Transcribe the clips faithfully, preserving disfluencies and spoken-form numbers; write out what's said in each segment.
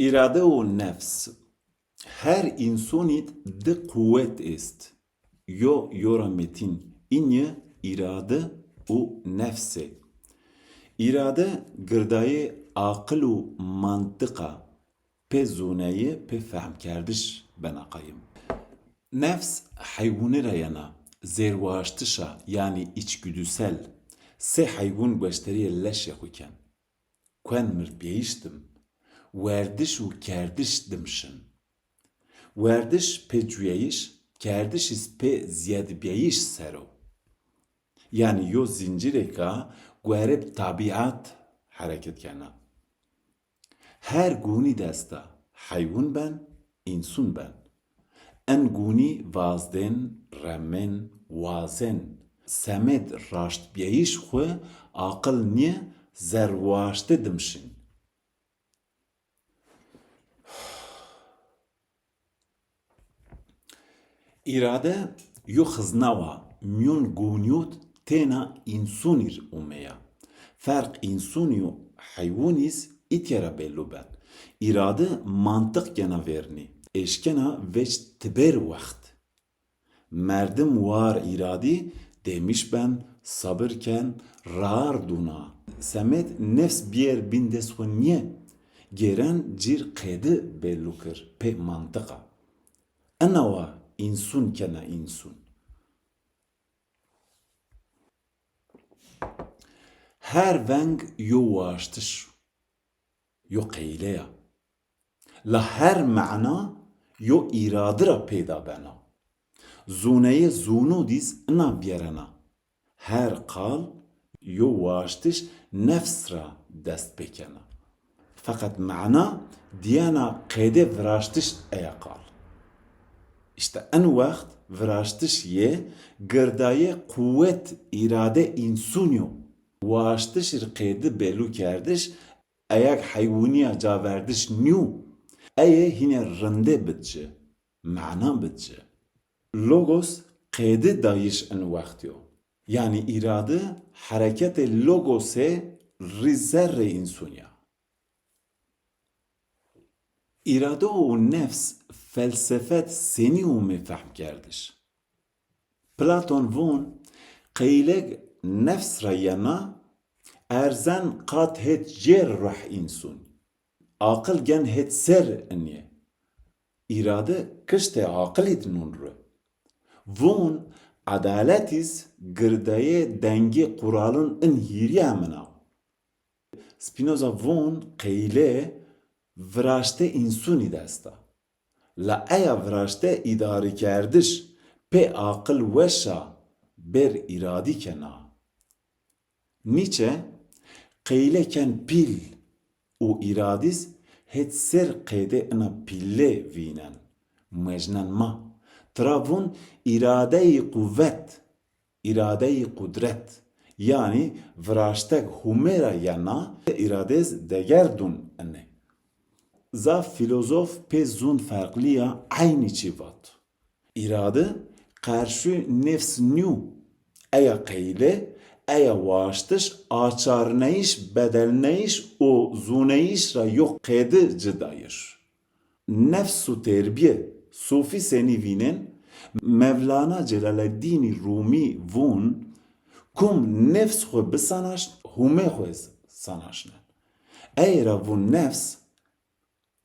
Îrade û nefs. Her însonî di quwet est. Yo yo ra metîn. Înî îrade û nefs ê. Îrade girdayê aqil û mantiq a. Pê zûneyî, pê fehmkerdiş bena qayim. Nefs heywûnî ra yena, zêrwaştiş a, yanî içgüdüsel. Sey heywûn gueşterîyê leşê xwu ken. Kuen mirdbîyayîş dim. Werdiş û kerdiş dim şin. Werdiş pê cuyayîş, kerdiş îz pê zîyedbîyayîş ser o. Yanî yo zîncîrêk a, guerê bi tabîat hereket kena. Her gûnî dest a, heywûn ben, însûn ben. En gûnî vazdên, remên, wazên. Semêd raştbîyayîş xwu aqil nîye, zerwaşte dim şin. Îrade yo xiznawa mîyon gûnîyot têna însûnî r umeya. Ferq însûnî û heywûnî z îtya ra bello ben. Îrade mantiq gena vernî, eşkena vec tibêr wext. Merdim war îradî, demîş ben, sabir ken, raar dûna. Semêd nefs bîyer bîn dest xwu nîye, gêren cîr qedi bello kir, pê mantiq a. Ena wa însûn kena însûn. Her veng yo waştiş, yo qeyle ya. La her mana yo îradi ra peyda bena. Zûneyê zûnû dîz ina bîyerena. Her qal yo waştiş nefs ra dest pêkena. Feqet mana dîyena qeydê viraştiş eya qal. Îşte en wext viraştiş yê girdayê quwet îrade însûnî yo. Waştişî r qeydi belû kerdiş eyeg heywûnîya caverdiş nîyo. Eye hîne rindê bid ci, mana bid ci. Logos qeydi dayîş in wext yo. Yanî îrade hereketê logosê rî zerrê însûn ya. Îrade û nefs felsefet senî umê fehmkerdiş? Platon von, qeyleg nefs ra yena, erzen qat het jêr ruh însûn. Aqil gen het ser inê. Îrade kiştê aqilî di nûn ri. Von, edaletîz girdayê dengê quralin in hîrî emina. Spinoza von qeyle viraşte însûnî dest a. La eya viraşte îdarekerdiş pê aqil weş a, bêr îradî kena. Nietzsche qeyle ken pîl û îradîz hêt ser qeydê ina pîle vînen, muejnen ma. Tira vûn îradeyî quwet, îradeyî qudret, yanî viraştek Homê ra yena, îradêz deger dûn inê. Zaf fîlozof pê zûn ferqlî ya eynî çî vat. Îrade qerşû nefs nîyo, eya qeyle, eya waştiş, açarneyîş, bedelneyîş û zûneyîş ra yo qeyde cida yir. Nefs û terbîye, sofî senî vînên, Mevlana Celaleddînî Rûmî vûn, kum nefs xwu bisanaşn, Homê xwu ez sanaşnen. Ey ra vûn nefs,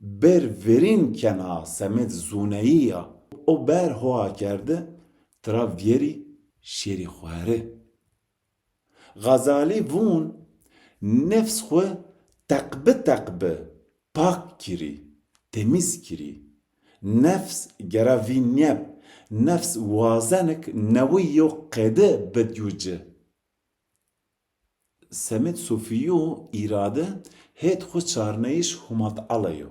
ber verîn kena semêd zûneyî ya, o ber ho akerde, tira vîyerî şêrî xweri. Xezalî vûn, nefs xwu teqbi teqbi pak kirî, temîz kirî. Nefs gera vîn nîyeb, nefs wazenik newî yo qede bid yo ci. Semêd sofîyo îrade hêt xwu çarneyîş Huma Teala yo.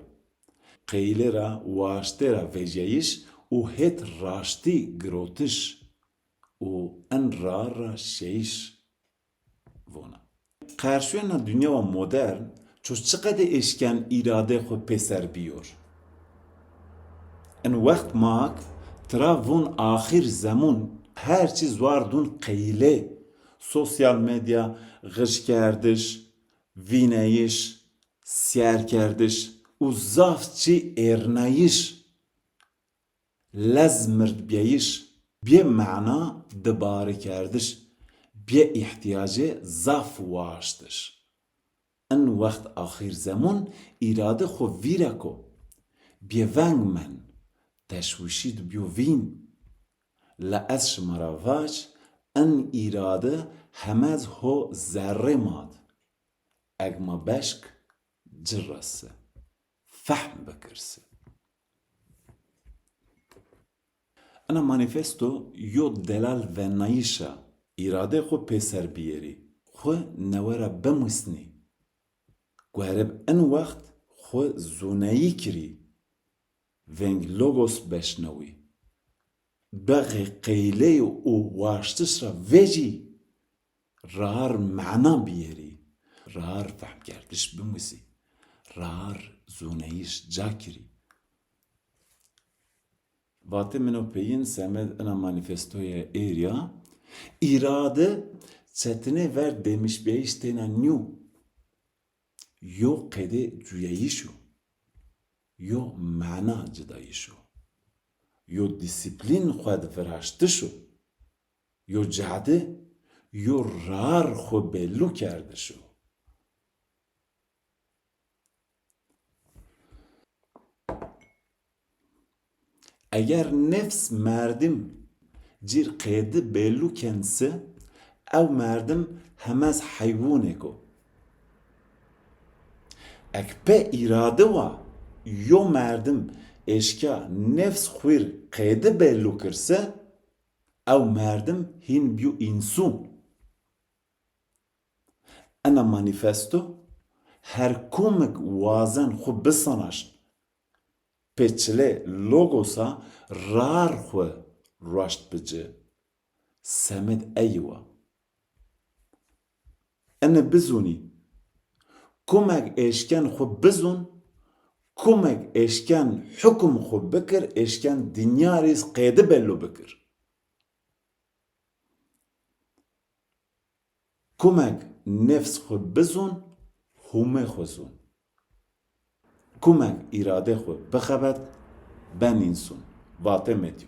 Qeyle ra, waşte ra vejyayîş û hêt raştî girotiş û en ra ra şeyîş vona. Qerşûyena dinya modern ço çiqedê eşken îrade xwu pêser bîyor. In wext mak tira vûn axîr zemûn her çî zwar dûn qeyle, sosyal medya, xijkerdiş, vîneyîş, sîyerkerdiş, û zaf çî êrnayîş, lez mirdbîyayîş, bê mana dibarikerdiş, bê îhtîyacê zaf waştiş. In wext axîr zemûn îrade xwu vîreko, bêveng men, teşwîşî di bîyo vîn. La ez şima ra vac, in îrade hemez ho zerrê ma di. Eg ma beşk ci resi, fehm bikirsi. Ina manîfesto yo delal venayîşa îradê xwu pêser bîyerî, xwu newe ra bimusnî. Guherib in wext xwu zûneyî kirî, veng logos beşnewî. Bexê qeyley û waştiş ra vecî, rar mana bîyerî, rar fehmkerdiş bimusî, rar zûneyîş ca kirî. Vatê min o peyin semed ina manîfestoya êrî ya, îrade çetinê ver demişbîyayîş têna nîyo. Yo qedê cuyayîş o. Yo mana cidayîş o. Yo dîsîplîn xwu di viraştiş o. Yo cade, yo rar xwu bellu kerdiş o. Eger nefs merdim cîr qedi bellu ken se, ew merdim hemez heywûnêk o. Eg pe îrade wa yo merdim eşka nefs xwîr qedi bellu kir se, ew merdim hîn bîyo însûn. Ena manîfesto her kumik wazen xwu bisanaşn, pê çilê logosa rar xwu rueşt bi ci. Semed ey wa. Ene bizûnî. Kumeg eşken xwu bizûn, kumeg eşken hukum xwu bikir, eşken dinya rî qedi bello bikir. Kumeg nefs xwu bizûn, humê xwu zûn. Kumeg îrade xwu bixebet, ben însûn. Vatê Metî.